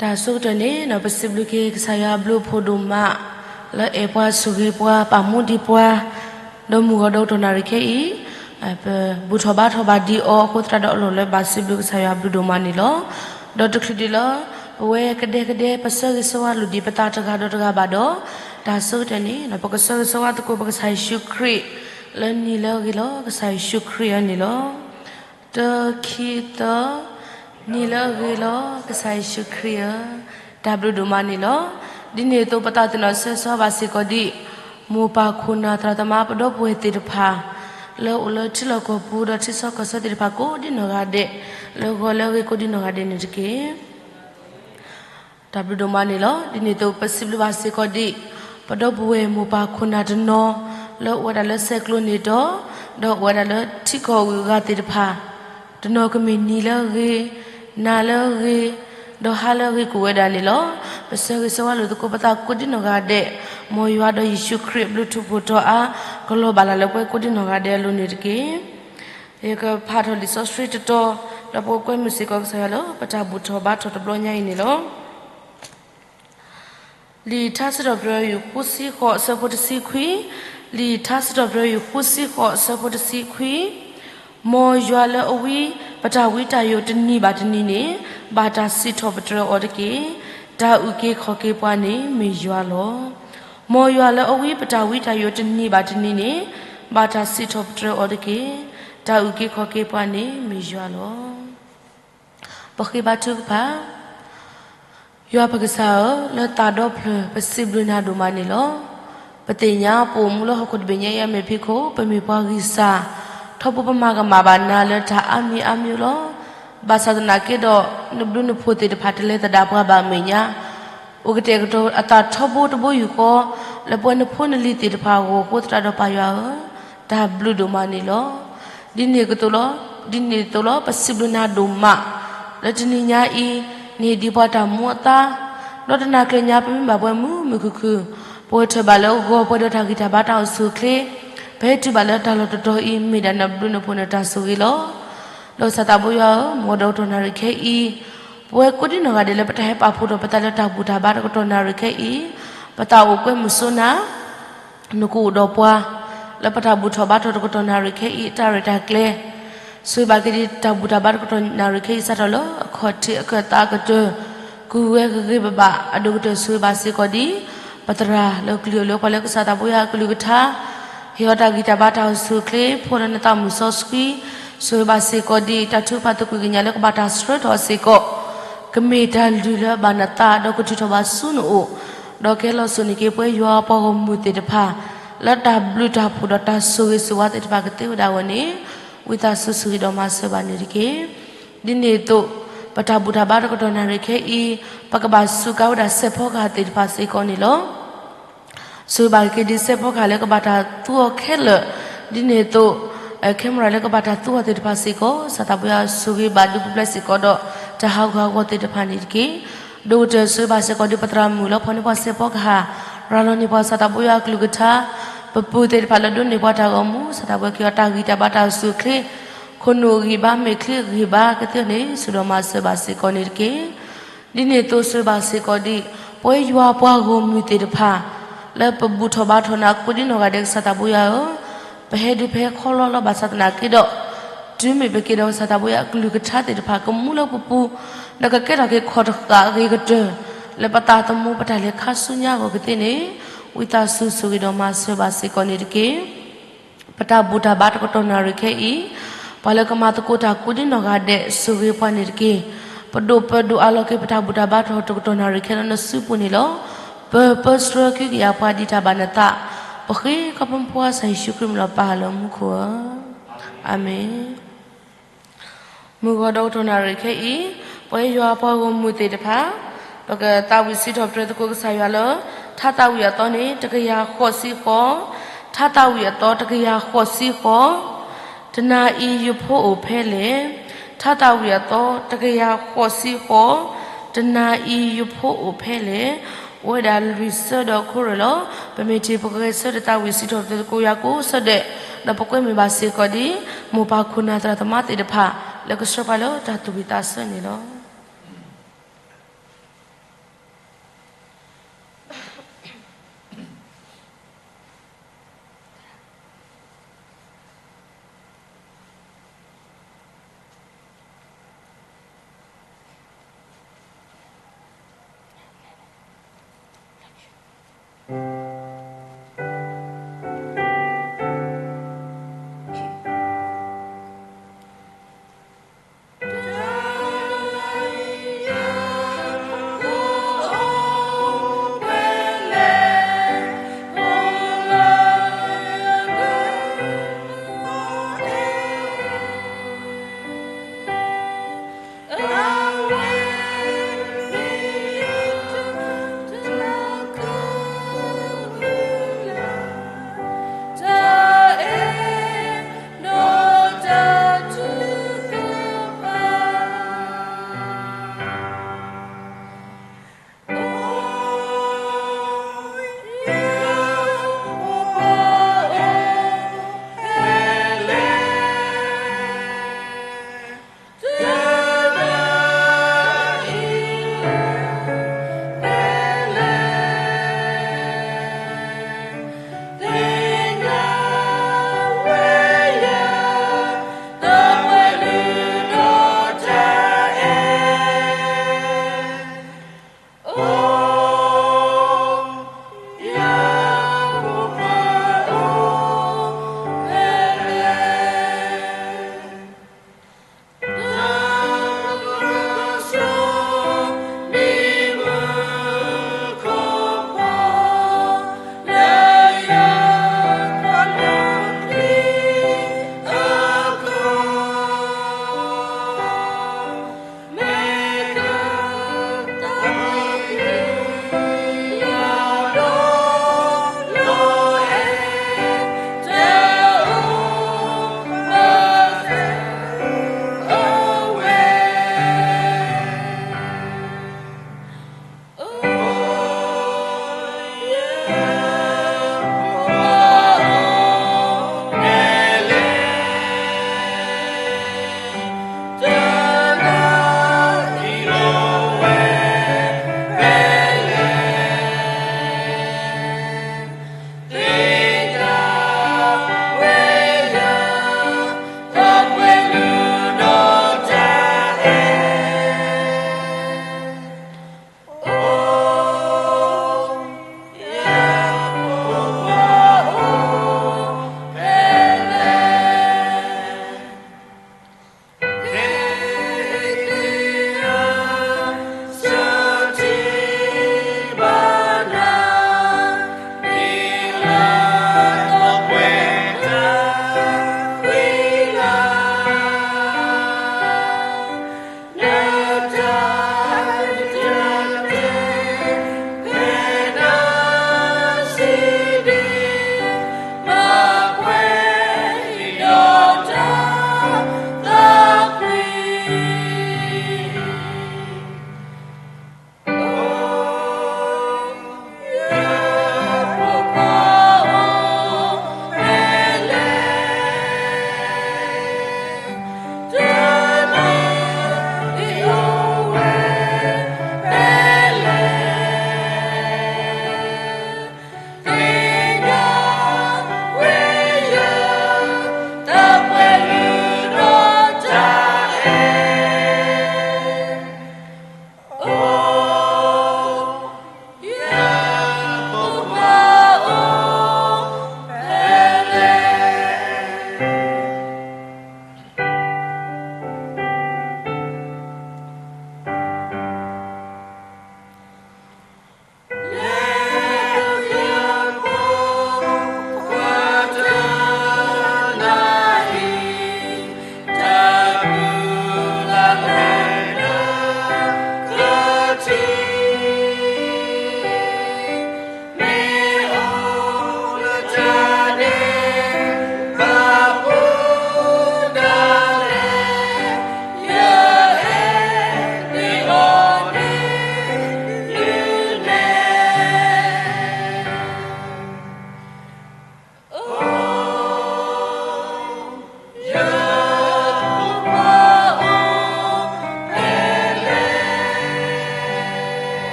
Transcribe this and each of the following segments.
တၢ်ဆိကတၢၢ်န့ၣ် ပစံးဘျုးက့ၤကစၢ်ယွၤအဘျုးအဖှိၣ်ဒိၣ်မး လၢအဲၣ်ပှၤဆိၣ်ဂ့ၤပှၤ ပာ်မူဒံးပှၤ ဒီးမုၢ်ဂီၤဒီကတီၢ်နၣ်ရံၣ်ခဲအံၤ ပဘူၣ်ထီၣ်ဘါထီၣ်ဘၣ်ဒံးအီၤအဃိသတးဒီး အလီၢ်လၢဘၣ်စံးဘျုးကစၢ်ယွၤအဘျုးဒိၣ်မးန့ၣ်လီၤ. ဒီးတချုးဒံးလၢ ပဝဲကဒဲကဒဲ ပဆၢဂ့ၤဆၢဝါလိာ်ဒံးပသးတဂၤဒီးတဂၤဘၣ်ဒီး တၢ်ဆိကတၢၢ်န့ၣ် ပကဆၢဂ့ၤဆၢဝါသကိးပကစၢ်ယ့ၣ်ၡူးခရံာ် လၢနံၤလၢအဂ့ၤလီၤ ကစၢ်ယ့ၣ်ၡူးခရံာ်အံၤန့ၣ်လီၤ. တၢ ခံ သၢ, နံၤလၢအဂ့ၤလီၤ ကစၢ်ယ့ၣ်ၡူးခရံာ်ဧၢ, တၢ်ဘျုးဒိၣ်မးန့ၣ်လီၤ. ဒ်န့ၣ်အသိး ပသးသ့ၣ်နီၣ်ဆၢဂ့ၤဆၢဝါဘၣ်စ့ၢ်ကီးဒံး မိၢ်ပၢ်ခိၣ်နၢ်သရၣ်သမါပဒီပုၢ်ဝဲၢ်သ့ၣ်တဖၣ် လၢအိၣ်လၢထံလီၢ်ကီၢ်ပူၤဒီးထံဆၢကီၢ်ဆၢသ့ၣ်တဖၣ်ကိးဒံနီၢ်ဂၤဒဲး လၢဂီၤလၢအဂ့ၤကိးဒံနီၢ်ဂၤဒဲးန့ၣ်တက့ၢ်. တၢ်ဘျုးဒိၣ်မးန့ၣ်လီၤ. ဒ်န့ၣ်အသိး ပစံးဘျုးဘၣ်စ့ၢ်ကီးဒံး ပဒီပုၢ်ဝဲၢ်မိၢ်ပၢ်ခိၣ်နၢ်တနီၤ လၢအိၣ်ဝဲဒၣ်လၢဆဲးကျိးန့ၣ်ဒီး ဒီးအိၣ်ဝဲဒၣ်လၢထံကီၢ်အဂုၤအဂၤသ့ၣ်တဖၣ် တနီၤကမ့ၢ်နံၤလၢအဂ့ၤ, နၤလၢအဂ့ၤ, ဒီးဟါလၢအဂ့ၤကအိၣ်ဝဲဒၣ်န့ၣ်လီၤ. ပဆၢဂ့ၤဆၢဝါလိာ်သကိးပသးကိးဒံနီၢ်ဂၤဒဲး, မ်ယွၤဒီးယ့ၣ်ၡူးခရံာ်အဘျုးထူးဖှိၣ်တီၤအါ ကလီၤဘၣ်လၢ်လၢပှၤကိးဒံနီၢ်ဂၤဒဲးအလိၤန့ၣ်တက့ၢ်. ယကဖးထီၣ်လံာ်စီဆှံတတီၤ ဒီးပကကွဲမုာ်စ့ၢ်ကီးကစၢ်ယွၤလၢ ပတၢ်ဘူၣ်ထီၣ်ဘါထီၣ်တဘျီညါအံၤန့ၣ်လီၤ. လံာ်ထါစံးထီၣ်ပတြၢၤ ယူၢ်ဃုဆံဃိး အဆၢဖိတဆံခွံ, လံာ်ထါစံးထီၣ်ပတြၢၤ ယူၢ်ဃုဆံဃိး အဆၢဖိတဆံခွံ, မ်ယွၤလၢအဝံပတၢ်ဝံတၢ်ယိးတနံၤဘၣ်တနံၤန့ၣ် ဘၣ်တၢ်စံးထီၣ်ပတြၢၤအီၤတက့ၢ်. တၢ်အုၣ်က့ၤခီၣ်က့ၤပှၤန့ၣ်မ့ၢ်ယွၤလီၤ. မ်ယွၤလၢအဝံပတၢ်ဝံတၢ်ယိးတနံၤဘၣ်တနံၤန့ၣ် ဘၣ်တၢ်စံးထီၣ်ပတြၢၤအီၤတက့ၢ်. တၢ်အုၣ်က့ၤခီၣ်က့ၤပှၤန့ၣ်မ့ၢ်ယွၤလီၤ. ပဃ့ဘါထုကဖၣ်. ယွၤပကစၢ်ဧၢ, လၢသးဒီဖျၢၣ် ပစံးဘျုးနၤဒိၣ်မးန့ၣ်လီၤ. ပသ့ၣ်ညါပအိၣ်မူလၢဟီၣ်ခိၣ်တဘ့ၣ်ညါအံၤအမဲာ်ဖံးခိၣ် ပမ့ၢ်ပှၤဂံၢ်စၢ်, ထီဘိပမၤကမၣ်ဘၣ်နၤလၢတၢ်အါမံၤအါမံၤလီၤ. ဘၣ်ဆၣ်သနာ်က့ဒီး နဘျုးနဖှိၣ်သ့ၣ်တဖၣ်တလဲၤသဒၣ်ပှၤဘၣ်အမဲာ်ညါ အိၣ်ကတဲာ်ကတီၤအသးထီဘိတဘိယူၢ်ဃီ လၢပဝဲနဖိနလံၤသ့ၣ်တဖၣ်အဂီၢ်အဃိသတးဒီးပၢ်ယွၤဧၢ, တၢ်ဘျုးဒိၣ်မးန့ၣ်လီၤ. ဒ်န့ၣ်အသိးလီၤ, ဒ်န့ၣ်အသိးလီၤ ပစံးဘျုးနၤဒိၣ်မး လၢတနံၤညါအံၤ နဟ့ၣ်ဒံးပှၤတၢ်မူအသါ, ဒီးတနၤကျၢၤညါပမ့ၢ်ဘၣ်ပှဲၤမုာ်မုာ်ခုၣ်ခုၣ်, ပဝဲထၢၣ်ဘၣ်လၢဂီၤပှဲၤဒီးတၢ်ဂံၢ်တၢ်ဘါတၢ်အိၣ်ဆူၣ်အိၣ်ချ့, ပဟဲတုၤဘၣ်လၢတၢ်လီၢ်တတီၤအံၤ မ့ၢ်ဒၣ်နဘျုးနဖှိၣ်နတၢ်ဆိၣ်ဂ့ၤလီၤ. ဒီးကစၢ်သးဘိယွၤဧၢ, မုၢ်ဂီၤဒီကတီၢ်နၣ်ရံၣ်ခဲအံၤ ပဝဲကိးဒံနီၢ်ဂၤဒဲးလၢပတၢ်ဟဲပာ်ဖှိၣ်ထီၣ်ပသးလၢတၢ်ဘူၣ်တၢ်ဘါတကတီၢ်နၣ်ရံၣ်ခဲအံၤ, ပသးအိၣ်ကွဲမုာ်စိနၤ, နကအိၣ်ဒီးပှၤ လၢပတၢ်ဘူၣ်ထီၣ်ဘါထီၣ်တကတီၢ်နၣ်ရံၣ်ခဲအံၤ အတၢ်ရဲၣ်တၢ်ကျဲၤ, ဆိၣ်ဂ့ၤဘၣ်က့ၤဒံးတၢ်ဘူၣ်တၢ်ဘါတကတီၢ်နၣ်ရံၣ်ခဲအံၤ စးထီၣ်လၢအခီၣ်ထံးအခၢၣ်သးကတၢၢ်, ကုၢ်ဝဲဂ့ၤဂ့ၤဘၣ်ဘၣ် အဒိၣ်ကတၢၢ်ဆိၣ်ဂ့ၤဘၣ်စ့ၢ်ကီးဒံး ပသရၣ်လၢကလုၢ်အလိၤပှၤလၢကစၢ်သးဘိယွၤအကလုၢ်ကထါ ဟ့ၣ်အီၤတၢ်ဂံၢ်တၢ်ဘါတၢ်အိၣ်ဆူၣ်အိၣ်ချ့ ဖှိၣ်လၢနသးမုၢ်စီဆှံ, ဆိၣ်ဂ့ၤဘၣ်စ့ၢ်ကီးဒံး တၢ်ထုကဖၣ်သကွံာ်ကညးလၢကဘၣ်တၢ်ဆှၢထီၣ်စ့ၢ်ကီး, ကမ့ၢ်တၢ်လုၢ်လၢအဘၣ်နသး ဒီးကထုးထီၣ်ဘၣ်ဆူနအိၣ်, ဒီးကဟဲလီၤစိာ်န့ၢ်က့ၤပဝဲယွၤပှၤဂီၢ်မုၢ်သ့ၣ်တဖၣ် လၢတၢ်ဘျုးတၢ်ဖှိၣ်ဒီးတၢ်ဆိၣ်ဂ့ၤဆိၣ်ဝါသ့ၣ်တဖၣ်ကသ့ဝဲဒၣ်ဝဲန့ၣ်, ဝံသးစူၤဆိၣ်ဂ့ၤဒီးမၤစၢၤဘၣ်န့ၣ်တက့ၢ်. ဒ်န့ၣ်အသိး, ပတၢ်ဘူၣ်တၢ်ဘါတကတီၢ်နၣ်ရံၣ်ခဲအံၤ, ပကဘၣ်စူးကါဝဲဒၣ်စဲးဖီကဟၣ်သ့ၣ်တဖၣ်စ့ၢ်ကီးန့ၣ်လီၤ. ဆိၣ်ဂ့ၤဘၣ်က့ၤဒံးစဲးဖီကဟၣ်လၢကဘၣ်တၢ်သူအီၤခဲလၢာ်, ဒ်န့ၣ်အသိး, camera လၢကဘၣ်တၢ်သူအီၤသ့ၣ်တဖၣ်စ့ၢ်ကီး, ကစၢ်သးဘိယွၤဆိၣ်ဂ့ၤဘၣ်ဒုးပူၤဖျဲးစ့ၢ်ကီးဒီး တၢ်ဟးဂူာ်ဟးဂီၤသ့ၣ်တဖၣ်န့ၣ်တက့ၢ်. ဒိၣ်ကတၢၢ်ဆိၣ်ဂ့ၤဘၣ်စ့ၢ်ကီးဒံးပသရၣ်မုၣ်လၢဖီၣ်န့ၢ်ပှၤစဲးဖီကဟၣ်, ရၤလီၤန့ၢ်ပှၤကစၢ်သးဘိယွၤအကလုၢ်ကထါ, ပပုၢ်သ့ၣ်တဖၣ်လၢဒိးန့ၢ်ပှၤတၢ်ဂီၤမူ ကစၢ်သးဘိယွၤက့ၤအီၤတၢ်ဂံၢ်တၢ်ဘါတၢ်အိၣ်ဆူၣ်အိၣ်ချ့, ခိၣ်နူာ်အဂံၢ်ဘါ မဲာ်ချံအဂံၢ်ဘါကသ့န့ၣ် ဆိၣ်ဒီးမၤစၢၤဘၣ်စ့ၢ်ကီးန့ၣ်တက့ၢ်. ဒ်န့ၣ်အသိးဆိၣ်ဂ့ၤဘၣ်စ့ၢ်ကီးဒံး ပဝဲယွၤပှၤဂီၢ်မုၢ်သ့ၣ်တဖၣ် လၢပဘူၣ်ထီၣ်ဘါထီၣ်နၤကိးဒံနီၢ်ဂၤဒဲးကစၢ်သးဘိယွၤဧၢ, ပဟဲဒုးပဟဲခီလီၤလီၤဘၣ်ဆၣ်သနာ်က့ဒီး, တုၤမ့ၢ်ပက့ၤဒီးကစၢ်သးဘိယွၤအကလုၢ်ကထါသ့ၣ်တဖၣ်ကမူလၢပပူၤ, ဒီးကကဲထီၣ်က့ၤခီၣ်တဃာ်အဂ့ၤကတၢၢ်, လၢပသးသမူပတၢ်လဲၤခါဆူညါအဂီၢ်ကသ့န့ၣ်, ဝံသးစူၤဆိၣ်ဂ့ၤဒီးမၤစၢၤဘၣ်စ့ၢ်ကီးန့ၣ်တက့ၢ်. ပတၢ်ဘူၣ်တၢ်ဘါတကတီၢ်နၣ်ရံၣ်ခဲအံၤ, ပှၤလၢကမၤသကိးတၢ်ကိးဒံနီၢ်ဂၤဒဲး ဆိၣ်ဂ့ၤပှၤန့ၣ်တက့ၢ်. ပဒိၣ်ပၢဒိၣ်အးလီၤက့ၤပတၢ်ဘူၣ်တၢ်ဘါထီၣ်တကတီၢ်နၣ်ရံၣ်ခဲလၢနစုပူၤန့ၣ်လီၤ. ပၢပၢဆှၢကဟုကယာ်ပှၤဒ်တၢ်ဘၣ်နသး, ပဃ့ခီဖျိပဖိခွါကစၢ်ယ့ၣ်ၡူးခရံာ်မံၤလီၤပၢ်လၢမူခိၣ်ဧၢ, အၤမ့ၣ်. မုၢ်ဂီၤဒီကတီၢ်နၣ်ရံၣ်ခဲအံၤ, ပဝဲယွၤပှၤဂီၢ်မုၢ်သ့ၣ်တဖၣ်, ပကသးဝံၣ်စံးထီၣ်ပတြၢၤသကိးကစၢ်ယွၤလၢ ထါသးဝံၣ်အသီန့ၣ် တကယၤဃိးဆံဃိး, ထါသးဝံၣ်အသီတကယၤဃိးဆံဃိး, တနၤအံၤယဖိအိၣ်ဖဲလဲၣ်, ထါသးဝံၣ်အသီတကယၤဃိးဆံဃိး, တနၤအံၤယဖိအိၣ်ဖဲလဲၣ်, အိၣ်ဝဲဒၣ်လွံၢ်ဆၢဒီးခိၣ်ရၢၢ်လီၤ. ပမ့ၢ်ထံၣ်ပကဂဲၤဆၢထၢၣ်သးဝံၣ်စံးထီၣ်ပတြၢၤသကိးယွၤကိးဆၢဒဲး, ဒီးပကွဲမုာ်ဘၣ်စ့ၢ်ကီးဒ် မိၢ်ပၢ်ခိၣ်နၢ်သရၣ်သမါသ့ၣ်တဖၣ် လၢကဆှၢပှၤလၢတၢ်သူၣ်ဝံၣ်သးဆၢန့ၣ်လီၤ.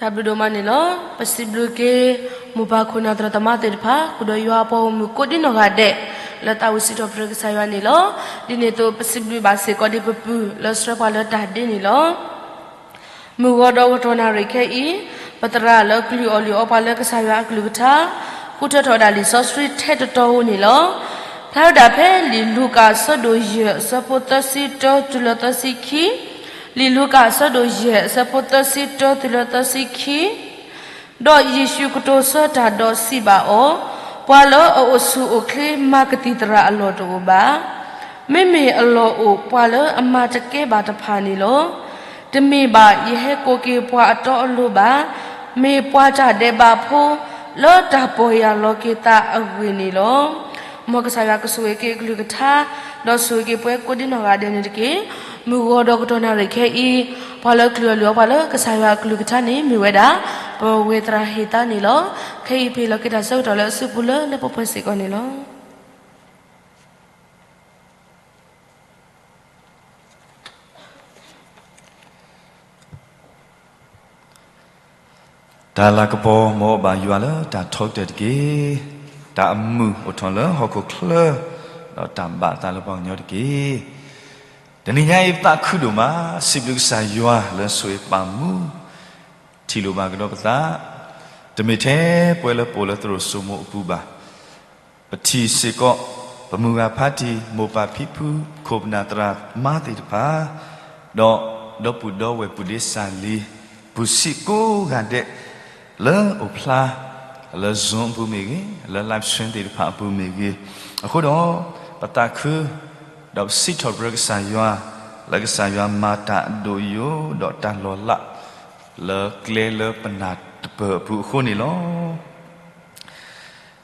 တၢ်ဘျုးဒိၣ်မးန့ၣ်လီၤ. ပစံးဘျုးက့ၤ မိၢ်ပၢ်ခိၣ်နၢ်သရၣ်သမါသ့ၣ်တဖၣ် ဃုာ်ဒီးယွၤအပှၤဂီၢ်မုၢ်ကိးဒံနီၢ်ဂၤဒဲး လၢသးဝံၣ်စံးထီၣ်ပတြၢၤကစၢ်ယွၤန့ၣ်လီၤ. ဒ်န့ၣ်အသိး ပစံးဘျုးဘၣ်စ့ၢ်ကီးဒံးပပုၢ် လၢဆှၢပှၤလၢတၢ်ဒ့န့ၣ်လီၤ. မုၢ်ဂီၤဒီးကတီၢ်နၣ်ရံၣ်ခဲအံၤ, ပသရၣ်လၢကလုၢ်အီၣ်လုၢ်အီပှၤလၢကစၢ်ယွၤအကလုၢ်ကထါ, ဃုထၢထီၣ်ဝဲဒၣ်လံာ်စီဆှံထဲတတီၤဧိၤန့ၣ်လီၤ. ဖျါဝဲဒၣ်ဖဲလံာ်လူၤကၣ်အဆၢဒိၣ်ယဲၢ်အဆၢဖိသၢဆံတၢတုၤလၢသၢဆံခံ, လံာ်လူၤကၣ်အဆၢဒိၣ်ယဲၢ်အဆၢဖိသၢဆံတၢတုၤလၢသၢဆံခံ ဒီးယ့ၣ်ၡူးကတိၤဆၢတၢ်ဒီးစံးဘၣ်အီၤ, ပှၤလၢအအိၣ်ဆူၣ်အိၣ်ချ့မၤကသံၣ်သရၣ်အလီၢ်တအိၣ်ဘၣ်. မ့မ့ၢ်အလီၢ်အိၣ်ပှၤလၢအမၤတကဲဘၣ်တဖၣ်န့ၣ်လီၤ. တမ့ၢ်ဘၣ်ယဟဲကိးက့ၤပှၤအတီအလိၤဘၣ်, မ့ၢ်ပှၤတၢ်ဒဲးဘးဖိ လၢတၢ်ပီၢ်ယၢ်လီၤက့ၤသးအဂ့ၢ်န့ၣ်လီၤ. မ်ကစၢ်ယွၤကဆိၣ်ဂ့ၤက့ၤအကလုၢ်ကထါ, ဒီးဆိၣ်ဂ့ၤက့ၤပှၤကိးဒံနီၢ်ဂၤဒဲးန့ၣ်တက့ၢ်. မုၢ်ဂီၤဒီးကတီၢ်နၣ်ရံၣ်ခဲအံၤ, ပှၤလၢကလုၢ်အီၣ်လုၢ်အီပှၤလၢကစၢ်ယွၤအကလုၢ်ကထါန့ၣ် မ့ၢ်ဝဲဒၣ် ပဝဲသရၣ်ဟ့ၣ်သါန့ၣ်လီၤ. ခဲအံၤပဟ့ၣ်လီၤက့ၤတၢ်ဆၢကတီၢ်လၢအစုပူၤလၢလၢပှဲၤပှဲၤစ့ၢ်ကီးန့ၣ်လီၤ. တၢ်လၤကပီၤ မ်အဘၣ်ယွၤလၢတၢ်ထီကတၢၢ်တက့ၢ်. တၢ်အမုာ်အိၣ်ထီၣ်လၢဟီၣ်ခိၣ်ချၢ, ဒီးတၢ်ဘၣ်အသးလၢပှၤကညီတက့ၢ်. တနံၤညါအံၤပသးခုဒိၣ်မး, စံးဘျုးကစၢ်ယွၤလၢဆိၣ်ဂ့ၤပာ်မူ ထံၣ်လိာ်ဘၣ်ကဒီးပသး, တမ့ၢ်ထဲပဝဲလၢပအိၣ်လၢသရိာ်စိမိၤအပူၤဘၣ်. ပထံၣ်စ့ၢ်ကီး ပမုၢ်ဂၤဖးတံၢ် မိၢ်ပၢ်ဖံဖု ခိၣ်ပနၢ်သရၣ်သမါသ့ၣ်တဖၣ်, ဒီးဒီပုၢ်ဒီဝဲၢ်ပုၢ်ဒ့စၢ်လံၤ ပူၤဆံးကိးဂၤဒဲး လၢအိၣ်ဖျါ လၢ Zoom အပူၤမ့ၢ်ဂ့ၤ, လၢ live stream သ့ၣ်တဖၣ်အပူၤမ့ၢ်ဂ့ၤ, အဃိဒီး ပသးခု ဒီးပစံးထီၣ်ပတြၢၤကစၢ်ယွၤ လၢကစၢ်ယွၤမၤတၢ်အဒိၣ်ယိာ်ဒီးတၢ်လီၤလး လၢကျဲလၢပနၢ်တပၢၢ်အပူၤအဃိန့ၣ်လီၤ.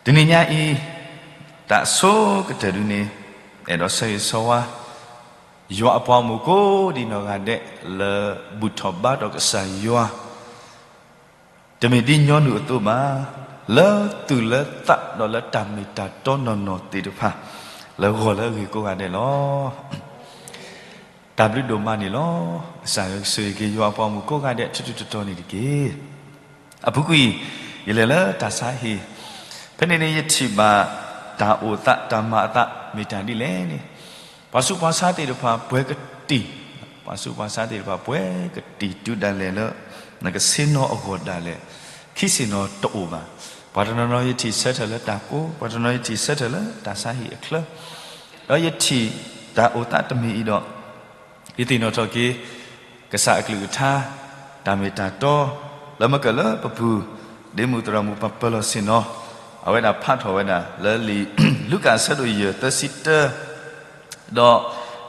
တနံၤညါအံၤ တၢ်ဆိကတၢၢ်ဒုန့ၣ် အဲၣ်ဒိးဆၢဂ့ၤဆၢဝါ ယွၤအပှၤဂီၢ်မုၢ်ကိးဒံနီၢ်ဂၤဒဲး လၢဘူၣ်ထီၣ်ဘါထီၣ်ကစၢ်ယွၤ တမ့ၢ်ဒ်ညီနုၢ်အသိးဘၣ်, လၢသူၣ်လၢသးဒီးလၢတၢ်မ့ၢ်တၢ်တီနီၢ်နီၢ်သ့ၣ်တဖၣ် လၢဂီၤလၢအဂ့ၤကိးဂၤဒဲးလီၤ. တၢ်ဘျုးဒိၣ်မးန့ၣ်လီၤ. ကစၢ်ယွၤကဆိၣ်ဂ့ၤက့ၤယွၤအပှၤဂီၢ်မုၢ်ကိးဂၤဒဲးတထူၣ်တတီၤန့ၣ်တက့ၢ်. အပူၤကွံာ် ယလဲၤလၢတၢ်ဆါဟံၣ်, ဖဲန့ၣ်န့ၣ်ယထံၣ်ဘၣ်တၢ်အိၣ်သးတၢ်မၤအသးမ့ၢ်တၢ်ဒ်လဲၣ်န့ၣ်, ပှၤဆူးပှၤဆါသ့ၣ်တဖၣ်ပှဲၤကတံၢ်, ပှၤဆူးပှၤဆါသ့ၣ်တဖၣ်ပှဲၤကတံၢ်တုၤဒၣ်လဲာ်လၢ နကဆ့ၣ်နီၤအဂီၢ်ဒၣ်လဲာ်, ခံဆ့ၣ်နီၤတအိၣ်ဘၣ်. ပှၤတနီၤနီၤယထံၣ်ဆၢထၢၣ်လၢတၢ်ကိး, ပှၤတနီၤယထံၣ်ဆၢထၢၣ်လၢတၢ်ဆါဟံၣ်အချၢ, ဒီးယထံၣ်တၢ်အိၣ်သးတမံၤအံၤဒီး ယသ့ၣ်နီၣ်ထီၣ်က့ၤ ကစၢ်အကလုၢ်ကထါ တၢ်မ့ၢ်တၢ်တီ လၢမ့ၢ်ကလၢပပုၢ် ဒ့မုၣ်သရၣ်မုၣ်ပှၤပၢၤလီၢ်ဆ့ၣ်နီၤ, အဝဲဒၣ်ဖးထီၣ်ဝဲဒၣ်လၢလံာ် လူၤကၣ်အဆၢဒိၣ်ယဲၢ် သၢဆံတၢ ဒီး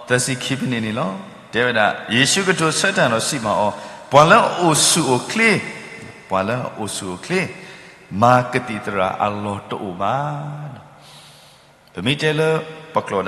သၢဆံခံဖဲန့ၣ်န့ၣ်လီၤ. တဲဝဲဒၣ် ယ့ၣ်ၡူးကတိၤဆၢတၢ်ဒီးစံးဘၣ်အီၤ, ပှၤလၢအအိၣ်ဆူၣ်အိၣ်ချ့, ပှၤလၢအအိၣ်ဆူၣ်အိၣ်ချ့, မၤကသံၣ်သရၣ်အလီၢ်တအိၣ်ဘၣ်. ပမ့ၢ်တဲလၢပကျိာ်ဒၣ်